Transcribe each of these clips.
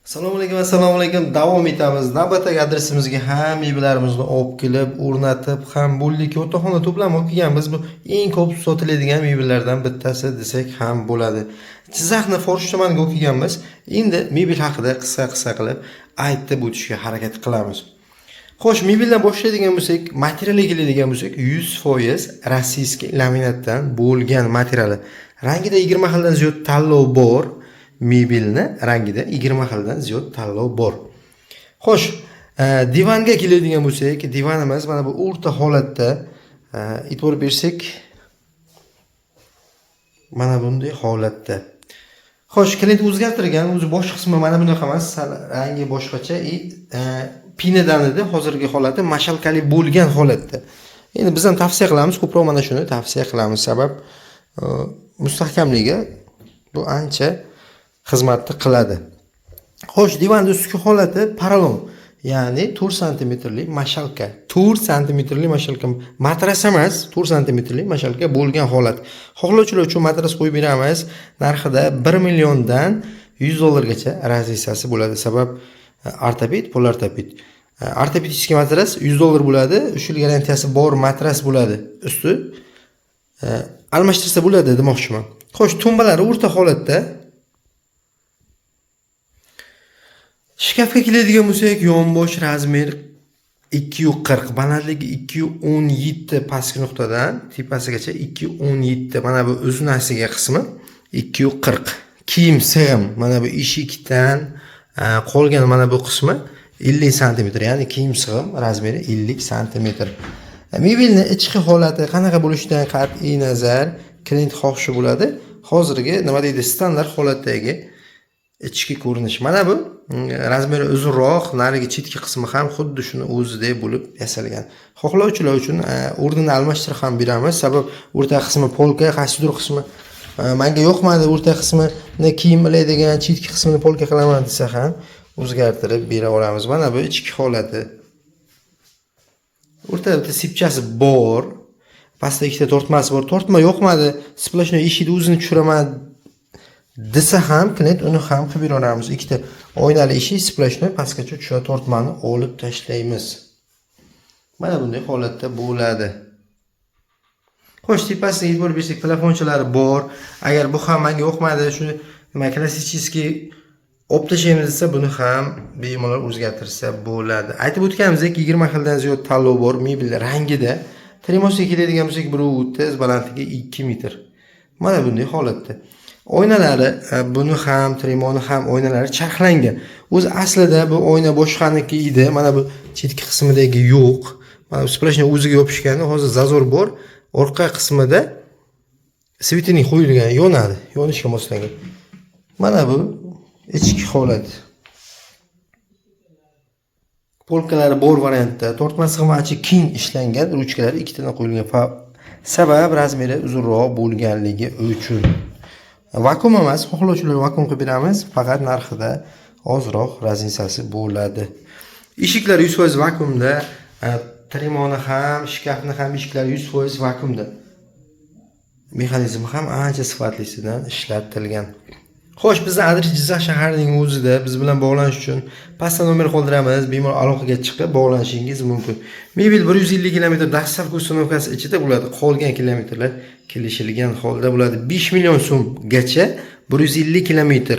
Assalomu alaykum, assalomu alaykum. Davom etamiz. Navbatdagi adresimizga ham mebellarimizni olib kelib, o'rnatib ham bo'ldik. Yotoqxona to'plami olib kelganmiz. Bu eng ko'p sotiladigan mebellardan bittasi desak ham bo'ladi. Jizzaxni Forish tumaniga olib kelganmiz. Endi mebel haqida qisqa-qisqa qilib aytib o'tishga harakat qilamiz. Xo'sh, mebeldan boshlaydigan bo'lsak, materialga keladigan bo'lsak, 100% российский laminatdan bo'lgan materiali. Rangida 20 xildan ziyod tanlov bor. Mebelni rangida 20 xildan ziyod tanlov bor. Xo'sh, divanga keladigan bo'lsak, divanimiz mana bu o'rta holatda, e'tibor bersak, mana bunday holatda. Xo'sh, klient o'zgartirgan, o'zi bosh qismi mana bunaqa emas, sal rangi boshqacha и pinadan edi, hozirgi holati mashalkali bo'lgan holatda. Endi biz ham tavsiya qilamiz, ko'proq mana shuni tavsiya qilamiz, sabab mustahkamligi bu ancha xizmatni qiladi. Xo'sh, divanning ustki holati paralon, ya'ni 4 santimetrli mashalka. 4 santimetrli mashalka, matras emas, 4 santimetrli mashalka bo'lgan holat. Xohlovchilar uchun matras qo'yib beramiz. Narxida 1 milliondan 100 dollargacha разница si bo'ladi. Sabab ortoped, полуортопед. Ортопедический matras 100 dollar bo'ladi. 3 yil garantiyasi bor matras bo'ladi. Usti almashtirsa bo'ladi demoqchiman. Xo'sh, tumbalari o'rta holatda. Shkafga keladigan bo'lsak, yonbosh razmer 240, balandligi 217, pastki nuqtadan tepasigacha 217. Mana bu uzunasiga qismi 240. Kiyim sig'im mana bu eshikdan qolgan mana bu qismi 50 santimetr, ya'ni kiyim sig'im razmeri 50 santimetr. Mebelni ichki holati qanaqa bo'lishidan qat'iy nazar klient xohishi bo'ladi. Hozirgi nima deydi, standart holatdagi ichki ko'rinish. Mana bu razmeri uzunroq, narigi chetki qismi ham xuddi shuni o'zidek bo'lib yasalgan. Xohlovchilar uchun o'rnini almashtirib ham beramiz. Sabab o'rta qismi polka, qaysidir qismi menga yoqmadi, o'rta qismini kiyim ilaydigan, chetki qismini polka qilaman desa ham o'zgartirib bera olamiz. Mana bu ichki holati. O'rtada bitta sipchasi bor. Pastda ikkita tortmasi bor. Tortma yoqmadi, сплошной eshikni o'zini tushiraman desa ham klient uni ham qilib beraveramiz. Ikkita oynali eshik сплошной pastgacha tushadi, tortmani olib tashlaymiz. Mana bunday holatda bo'ladi. Xo'sh, tepasiga e'tibor bersak, plafonchalari bor. Agar bu ham menga yoqmadi, shuni nima klassический olib tashlaymiz desa, buni ham bemalol o'zgartirsa bo'ladi. Aytib o'tganimizdek, 20 xildan ziyod tanlov bor mebel rangida. Tremosga keladigan bo'lsak, 1.30, balandligi 2 metr. Mana bunday holatda. Oynalari, buni ham, tremoni ham oynalari charxlangan. O'zi aslida bu oyna boshqaniki edi. Mana bu chetki qismidagi yo'q. Mana bu сплошной o'ziga yopishgani, hozir зазор bor. Orqa qismida светильник qo'yilgan, yonadi, yonishga moslangan. Mana bu ichki holat. Polkalari bor variantda, tortma sig'imi ancha keng ishlangan, ruchkalari ikkitadan qo'yilgan. Sabab razmeri uzunroq bo'lganligi uchun. Vakuum emas, xohlovchilar vakuum qilib beramiz, faqat narxida ozroq разница si bo'ladi. Eshiklar 100% vakuumda, tremoni ham, shkafni ham eshiklari 100% vakuumda. Mexanizmi ham ancha sifatlisidan ishlatilgan. Xo'sh, bizni adres Jizzax shaharining o'zida. Biz bilan bog'lanish uchun pastda nomer qoldiramiz, bemalol aloqaga chiqib bog'lanishingiz mumkin. Mebel 150 kilometr доставка установка si ichida bo'ladi. Qolgan kilometrlar kelishilgan holda bo'ladi. 5 million so'mgacha 150 kilometr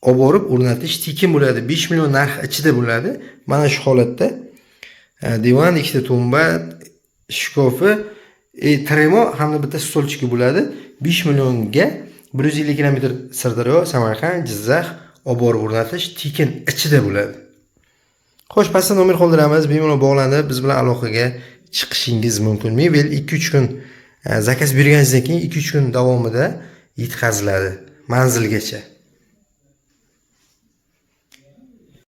olib borib o'rnatish tekin bo'ladi. 5 million narx ichida bo'ladi. Mana shu holatda divan, ikkita tumba, shkofi, tremo hamda bitta stolchiki bo'ladi. 5 millionga 150 kilometr Sirdaryo, Samarqand, Jizzax olib borib o'rnatish tekin ichida bo'ladi. Xo'sh, pastda nomer qoldiramiz, bemalol bog'lanib biz bilan aloqaga chiqishingiz mumkin. Mebel 2-3 kun заказ berganingizdan keyin 2-3 kun davomida yetkaziladi manzilgacha.